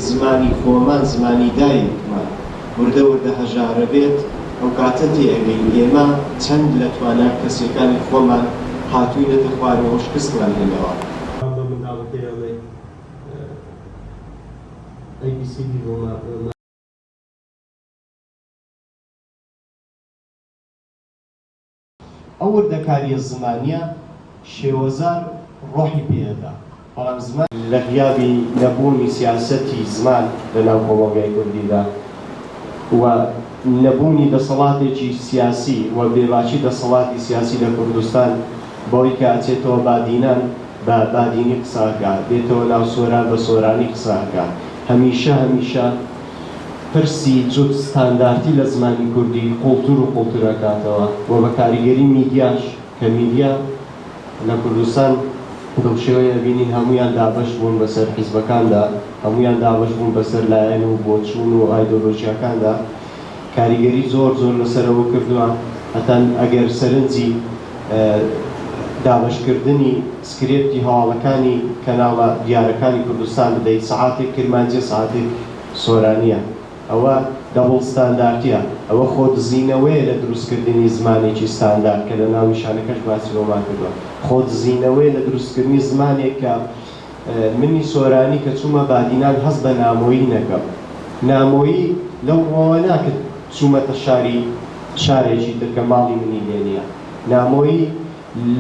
زمانی خۆمان، زمانی دایکمان وردە وردە هەژارەبێت، ئەوکاتە تێئەگەین ئێمە چەند لە توانا کەسیەکانی خۆمان هاتووینەتە خوارەوە و شکستمان هێناوە. بە منداڵەکەی ئەڵێ ئەی بی سی دی بۆ ئەو وردەکارییە زمانییە شێوەزار ڕۆحی پێ ئەدا، بەڵام زمان. لە غیابی نەبوونی سیاسەتی زمان لە ناو کۆمەڵگای کوردیدا و نەبوونی دەسەڵاتێکی سیاسی و بێباکی دەسەڵاتی سیاسی لە کوردستان بەوەی کە ئەچێتەوە بادینان بە بادینی قسە ئەکا، دێتەوە ناو سۆران بە سۆرانی قسە ئەکا، هەمیشە هەمیشە پرسی جوت ستاندارتی لە زمانی کوردی قوڵتر و قوڵتر ئەکاتەوە و بە کاریگەری میدیاش کە میدیا لە کوردستان بەو شێوەیە ئەبینین هەموویان دابەش بوون بەسەر حیزبەکاندا، هەموویان دابەش بوون بەسەر لایەن و بۆچوون و ئایدۆلۆژیاکاندا، کاریگەری زۆر زۆر لەسەر ئەوە کردووە هەتا ئەگەر سەرنجی دابەشکردنی سکرێپتی هەواڵەکانی کەناڵە دیارەکانی کوردستان بدەیت سەعاتێک کرمانجیە سەعاتێک سۆرانیە ئەوە double ستاندارتیە ئەوە خۆدزینەوەیە لە دروستکردنی زمانێکی ستاندارد کە لە ناونیشانەکەش باسی ئەومان کردوە خۆدزینەوەیە لە دروستکردنی زمانێک کە منی سۆرانی کە چوومە بادینان هەست بە نامۆیی نەکەم. نامۆیی لەو ڕووەوە نا کە چوومەتە شاری شارێکی تر کە ماڵی منی لێ نییە. نامۆیی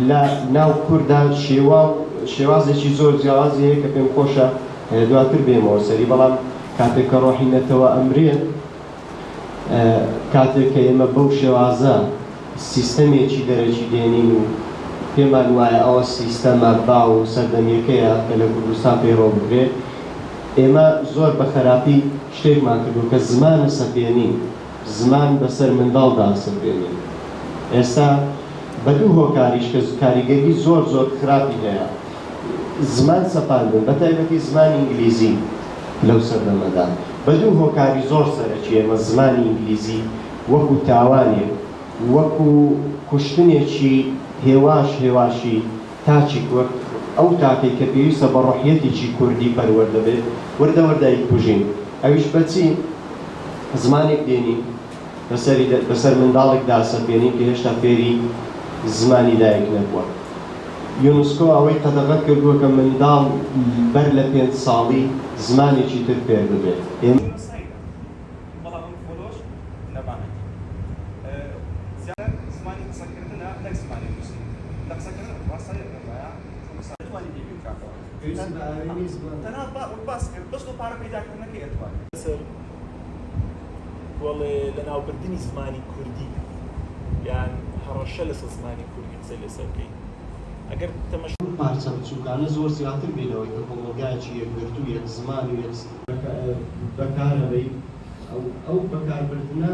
لە ناو کوردا شێوا و شێوازێکی زۆر جیاوازی هەیە کە پێم خۆشە دواتر بێمەوە سەری، بەڵام کاتێک کە ڕۆحی نەتەوە ئەمرێ، کاتێک کە ئێمە بەو شێوازە سیستەمێکی دەرەکی دێنین و پێمان وایە ئەوە سیستەمە باو و سەردەمییەکەیە کە لە کوردستان پەیڕەو بکرێ، ئێمە زۆر بە خەراپی شتێکمان کردووە کە زمان ئەسەپێنین، زمان بەسەر منداڵدا ئەسەپێنین. ئێستا بە دوو هۆکاریش کە کاریگەری زۆر زۆر خراپی هەیە، زمان سەپاندن، بە تایبەتی زمانی ئینگلیزی لەو سەردەمەدا، بە دوو هۆکاری زۆر سەرەکی ئێمە زمانی ئینگلیزی وەکو تاوانێک، وەکو کوشتنێکی هێواش هێواشی تاکی کورد، ئەو تاکەی کە پێویستە بە ڕۆحیەتێکی کوردی پەروەردە بێت، وردە وردە ئەیکوژین. ئەویش بە چی؟ زمانێک دێنین بەسەری بەسەر منداڵێکدا ئەسەپێنین کە هێشتا فێری زمانی دایک نەبووە. یونسکۆ ئەوەی قەدەغە کردووە کە منداڵ بەر لە پێنج ساڵی زمانێکی تر فێر ببێت. ئێمە. سەیرە بەڵام ئەم فۆلۆش نەبانەکەی زیاتر زمانی قسەکردنە نەک زمانی نووسین لە قسەکردن ڕاستە پێم وایە نەتوانی لێی بکاتەوە پێویستی بە ئاوێنەی زمان. تەنها با وەک باس کرد بەس بۆ پارە پەیداکردنەکەی ئەتوانێت. لەسەر وەڵێ لەناوبردنی زمانی کوردی یان هەڕەشە لەسەر زمانی کوردی قسەی لەسەر بکەین ئەگەر تەمەش. ئەم پارچە بچووکانە زۆر زیاتر بێ لەوەی کە کۆمەڵگایەکی یەکگرتوو، یەک زمان و یەک. بەکارەبەی، ئەو بەکاربردنە.